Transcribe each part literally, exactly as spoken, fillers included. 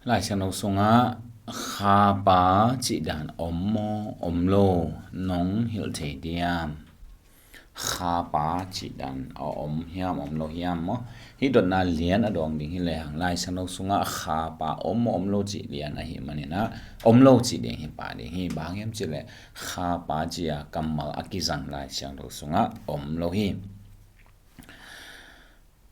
Lai Siangtho sungah Khapa cih dan om maw om lo, nong hilh thei diam? Khapa cih dan a om hiam, om lo hiam maw? Hih dotna lian a dawng ding hi lehang, Lai Siangtho sungah Khapa om maw om lo cih lian ahih maninah om lo cih ding hi pah ding hi. Bang hiam cih leh Khapa cih a kammal a kizang Lai Siangtho sungah om lo hi.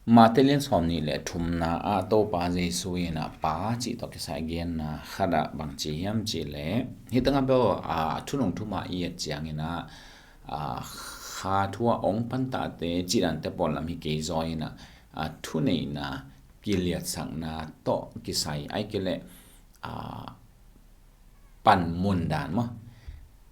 Mate lian sawm nih le thumna ah Topa Jesu in a Pa cih tawh kisai a genna khat ah bang ci hiam cih leh, hih tangah bel a thunung thumah i et ciangin ah, a, Kha thu ah ong pantate cih dante pawl lam hi kei zaw in ah, a, thuneihna kiliatsakna tawh kisai ai kei leh, a, panmun dan maw?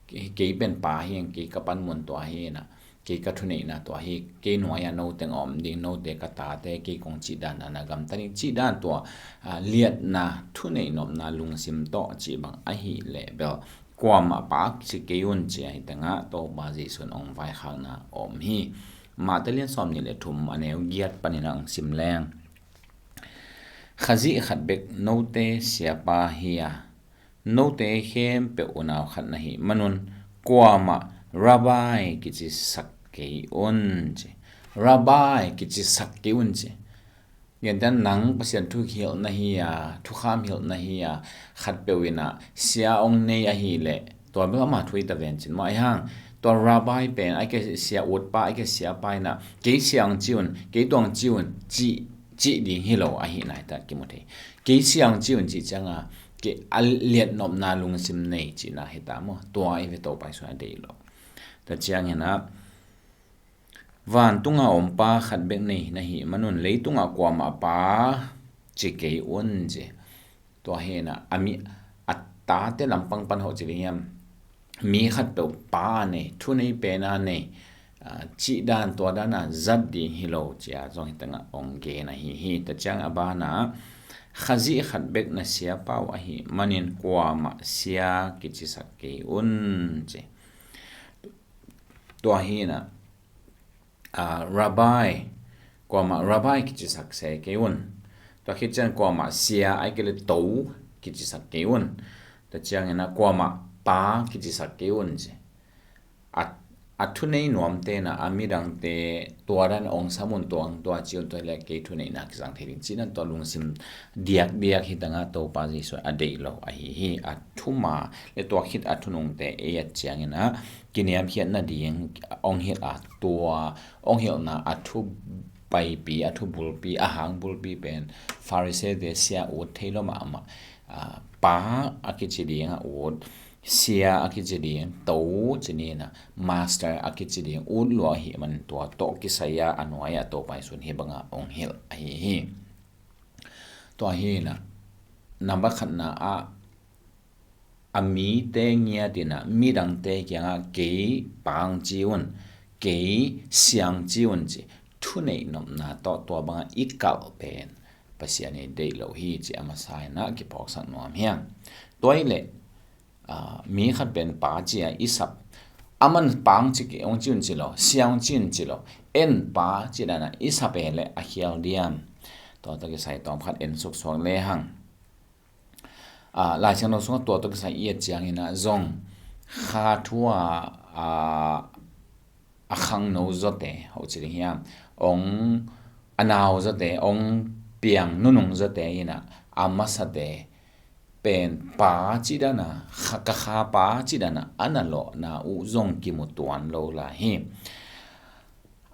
Kei, kei pen Pa hi, kei ka panmun tua hi na, kei ka thuneihna tua hi, kei nuai-ah no teng a om ding, note ka tate, kei kong cih dan dan a gamta ding cih dan tua, a, liatna, thuneih nopna lungsim tawh cih bang ahih leh bel kuamah Pa ci kei un ci a, hih tangah Topa Jesu in ong vaikhakna om hi. Mate lian sawm nih le thum a neu giat panin a ong sim leng. Khazih khat bek note siapa hi a, note khempeuh unau khat na hih manun kuamah Rabbi kicisak kei un ci. Rabbi kicisak kei un ci. Gentehna nang Pasian thu hilh na hi a, thukham hilh na hi a, khatpeuh in ah sia ong nei ahih leh tua bel ama thu hi ta ven cin maw? Ahi hang tua Rabbi pen, ai kei sia utpa, ai kei siapa in ah kei sia ong ci un, kei tua ong ci un cih, cih ding hi lo ahih na hi ta kimu thei. Kei sia ong ci un cih ciang a, kei a liatnopna lungsim nei cihna hi ta maw? Tua i ve Topa Jesu in a deih lo. Tua ciangin ah, vantung a om Pa khat bek nei na hih manun leitungah kuamah Pa ci kei un ci. Tua hi na, a mi, a tate lampang pan hoh ci ding hiam? Mi khatpeuh Pa a nei, thunei pen a nei, a, cih dan tua dan a zat ding hi lo ci a zong hih tangah ong gen ahi hi. Tua ciang a banah, Khazih khat bek na siapa uh ahih manin kuamah sia kicisak kei un ci. Tua hi na, a, Rabbi, kuamah Rabbi kicisak se kei un. Tua khit ciang kuamah sia ai kei leh to kicisak kei un. Tua ciangin ah kuamah Pa kicisak kei un ci. A, a thunei nuamte na, a midangte tua dan ong sam un, tua ong tua ci un, tua hi leh kei thuneihna kizang thei ding cih dan tua lungsim diakdiak hih tangah Topa Jesu a deih lo ahi hi. A thuma le tua khit a thunungte ei et ciangin ah kiniamkhiat nading ong hilh a, tua ong hilhna a thu paipi, a thu bulpi, a hang bulpi pen Pharisee-te sia ut thei lo mahmah, a, Pa a kici ding a ut, sia a kici ding, to ci ni na, master a kici ding ut lua ahih man tua tawh kisai a a nuai-ah Topa Jesu in hih bangah ong hilh ahi hi. Tua hi na, nambat khatna ah, a mite ngiat in ah midangte kiangah kei Pa ong ci un, kei sia ong ci un ci, thuneih nopna tawh tua bangah i kalh pen Pasian i deih lo hi ci a masa in ah kiphawksak nuam hi hang. Tua hi leh, a, mi khat pen Pa ci a i sap, aman Pa ong ci kei, ong ci un ci lo, sia ong ci un ci lo, en Pa ci dan a i sap e leh a khial diam? Tua tawh kisai tawm khat en suksuak lehang, a, Lai Siangtho sungah tua tawh kisai i et ciangin ah zong Kha thu a, a, a khangno zawte, hoh ci ding hiam, ong a nau zawte, ong piang nunung zawte in ah a masate pen Pa cih dan a, kha, ka Khapa cih dan a a na lawhna uh zong kimu tuan lo lai hi.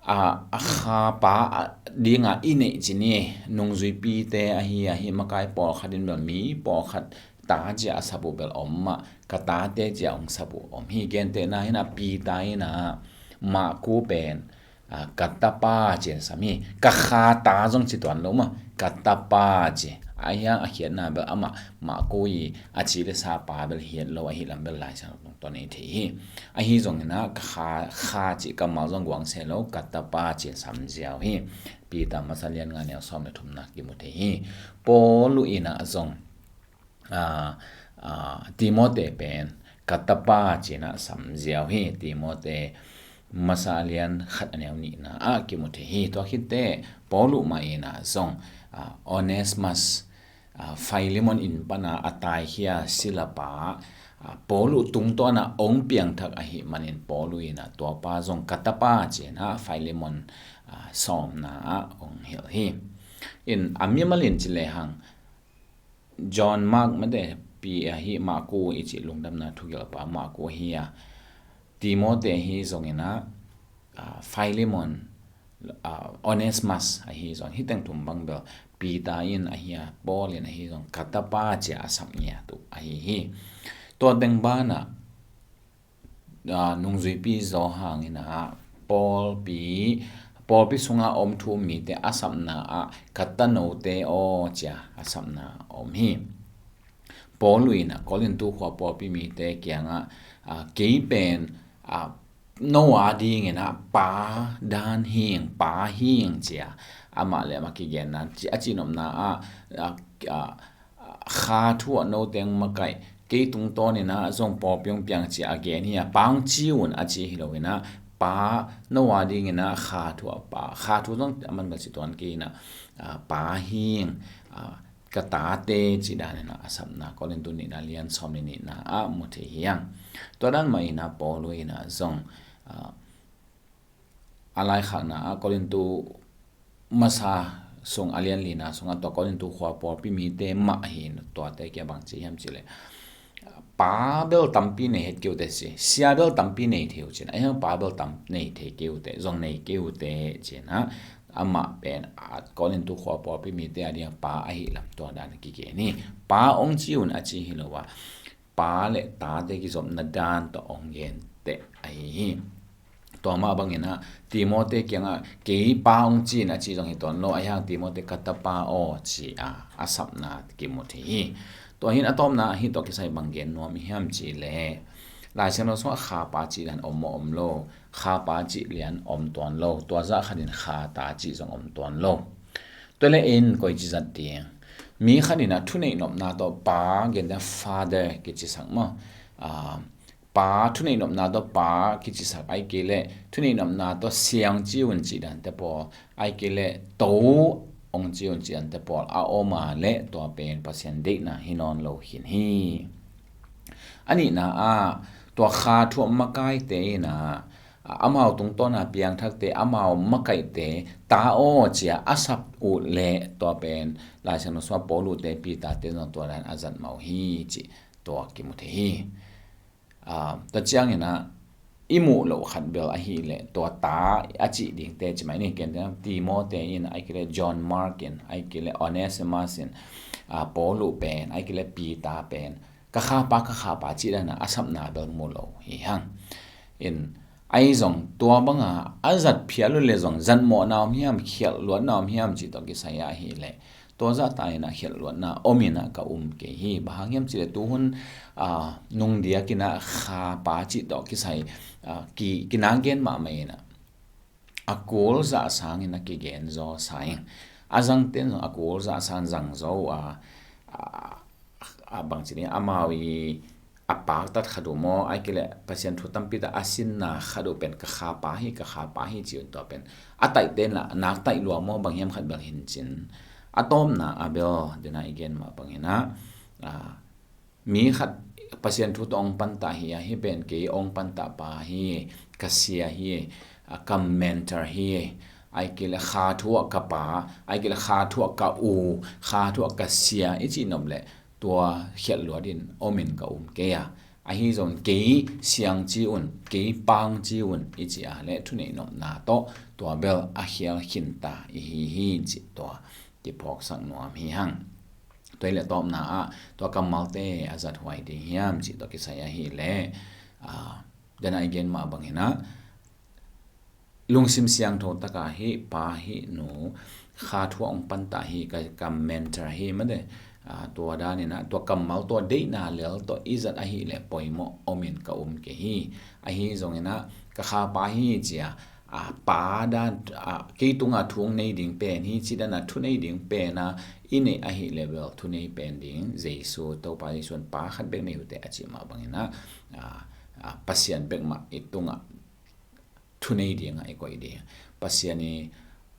A, a Khapa a ding a i neih ci ni, nungzuipite ahi a, hih makai pawlkhat in bel mi pawlkhat ta ci a a sap uh bel om mah, ka tate ci a ong sap uh om hi. Gentehna hi na, Peter in ah Marku pen, a, ka tapa ci a sam hi. Ka Khata zong ci tuan lo mah, ka tapa ci. Ahi hang a khiatna bel amah Marku i a ci le sa pa bel hiat lo ahih lam bel Lai Siangtho tungtawn i thei hi. Ahi zongin ah ka Kha, Kha cih kammal zong guang se lo, ka tapa ci a sam ziau hi. Peter masa lian nga neu sawm le thumna kimu thei hi. Paulu in ah zong, a, a, Timote pen ka tapa ci in ah sam ziau hi. Timote masa lian khat a neu nihna ah kimu thei hi. Tua khit teh Paulu mah in ah zong, a, Onesimus Aa, Filemon inn pana a taikhia silapa, aa, Paul uh tungtawna ong piangthak ahih manin Paul uh ina tuapa zong ka tapa ci-ina Filemon, aa, sawmna ah ong hilh hi. In a mimal in ci lehang John Mark mate pi ahi Maku i ci lungdamna thugelpa Maku hi a, Timote hi zongina, aa, Filemon, aa, Onesmus ahi zong, hiteng thum bang bel Peter in ahi a, Paul in ahi zong ka tapa cia a sap ngiat uh ahi hi. Tua teng bana, aa, nungzuipi zaw hangina Paul pi, Paul pi sunga om thu mite a sapna ah ka tanote aw cia a sapna om hi. Paul uh ina Korintu khua pawlpi mite kiangah, aa, kei pen, aa, no a dingina pa dan hing, pa hing cia amah le amah kigenna ci a cinopna ah, aa, aa, kha thu ah no teng makaih kei tungtawnina zong pawlpi ong piang cia a gen hi a, pa ong ci un a ci hi loina pa no a dingina kha thu ah pa, kha thu zong a man bel ci tuan kei ina, aa, pa hing, aa, ka tate ci danina a sapna Korintu nihna lian sawm le nihna ah mu thei hi ang. Tua dan mah ina Paul uh ina zong, aa, a laikhakna ah Korintu masa sung a lian lina sungah tua Korintu khua pawlpi mite mah hi tuate kia bang ci hiam ci le pa bel tampi nei het kei uh te ci, sia bel tampi nei thei uh cin, a hiang pa bel tam nei thei kei uh te, zong nei kei uh te cina amah pen a Korintu khua pawlpi mite a ding pa ahi lam tua dan kigen hi. Pa ong ci un a ci hi lo a, pa le tate kizopna dan tawh ong gen teh ahi hi. Tua mah bangina Timote kiangah kei pa ong ci un a ci zong hi tuan lo, a hiang Timote ka tapa aw ci a a sapna kimu thei hi. Tua hin a tawpna ahi tawh kisai bang gen nuam i hiam ci le Laisiangtho sungah kha pa ci dan om maw om lo, kha pa ci lian om tuan lo, tua zah khatin kha ta ci zong om tuan lo. Tua le in koi ci zat ding? Mi khatin a thuneih nopna tawh pa gen dan father kicisak maw? Aa, pa thuneih nopna tawh pa kicisak ai kei le thuneih nopna tawh siang ci un ci dan te pawl ai kei le to ong ci un ci dan te pawl a om a le tua pen Pasian deihna hi nawn lo khin hi. A nihna ah tua kha thu ah makaite ina amau tungtawna piangthakte, amau makaihte ta aw cia a sap uh le tua pen Laisiangtho sungah Paul uhte Peter te zong tua dan a zat mah uh hi ci tua kimu thei hi. Aa, tua ciangina i muh loh khat bel ahi le tua ta a cih dingte ci mai ni, ken Timote in ai kei le John Mark in ai kei le Onesimus in, aa, Paul uh pen ai kei le Peter pen ka kha pa, ka kha pa ci dana a sapna bel mu lo hi hang. In ai zong tua banga a zat phial uh le zong zat mawhna om hiam, khialh luatna om hiam ci tawh kisai ahi le tua zah ta ina khialh luatna om ina ka um kei hi. Bang hang hiam ci le tuhun, aa, nungdiak ina kha pa ci tawh kisai, aa, ki, kina gen mahmah ina a kul zah sangin a kigen zaw sa ing. A zangten zong a kul zah sang zang zaw a, a, a bang ci ni amau i a paktat khat uh maw, ai kei le Pasian thu tampi tak a sinna khat uh pen ka kha pa hi, ka kha pa hi ci un tua pen a taihte nak taih lua maw bang hiam khat bel hin cin. A tawpna a bel dena i gen mah bangina, a, mi khat Pasian thu tawh ong panta hi a, hi pen kei ong panta pa hi, ka sia hi, a, ka mentor hi, ai kei le kha thu ah ka pa, ai kei le kha thu ah ka u, kha thu ah ka sia i ci nop le tua khialh luat in om in ka um kei a. Ahi zong kei siang ci un, kei pang ci un i ci a le thuneih nopna tawh tua bel a khial khinta i hi hi ci tua kiphawksak nuam hi hang. Tua hi le tawpna ah tua kammalte a zat huai ding hiam ci tua kisai ahi le, aa, dena i gen mah bangina lungsim siangtho taka hi pa hi nu kha thu ah ong panta hi, ka, ka mentor hi mate, aa, tua danina tua kammal tua deihna lel tawh i zat ahi le poimawh om in ka um kei hi. Ahi zongina ka kha pa hi cia, aa, pa dan, aa, kei tunga thu ong nei ding pen hi ci dana thu nei ding pena i neih ahi le bel thu nei pen ding Jesu, Topa Jesu in pa khat bek nei uh te a ci mah bangina, aa, aa, Pasian bek mah i tunga thu nei dinga i koih ding, Pasian i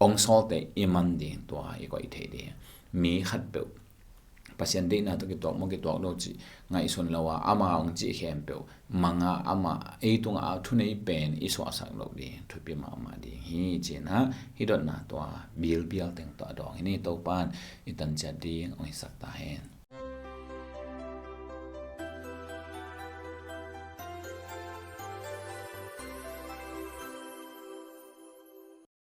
ong sawlte i man ding tua i koih thei ding. Mi khat peuh Pasian deihna tawh kituak maw kituak lo cih ngaihsun lo a, ama hong cih khempeuh manga ama ei tungah a thunei pen i suahsak loh ding thupi mahmah ding hi. Cinah hih dotna tua bilbial teng tawh a dawng hi ni. Topan i tanciat ding hong hisak ta hen.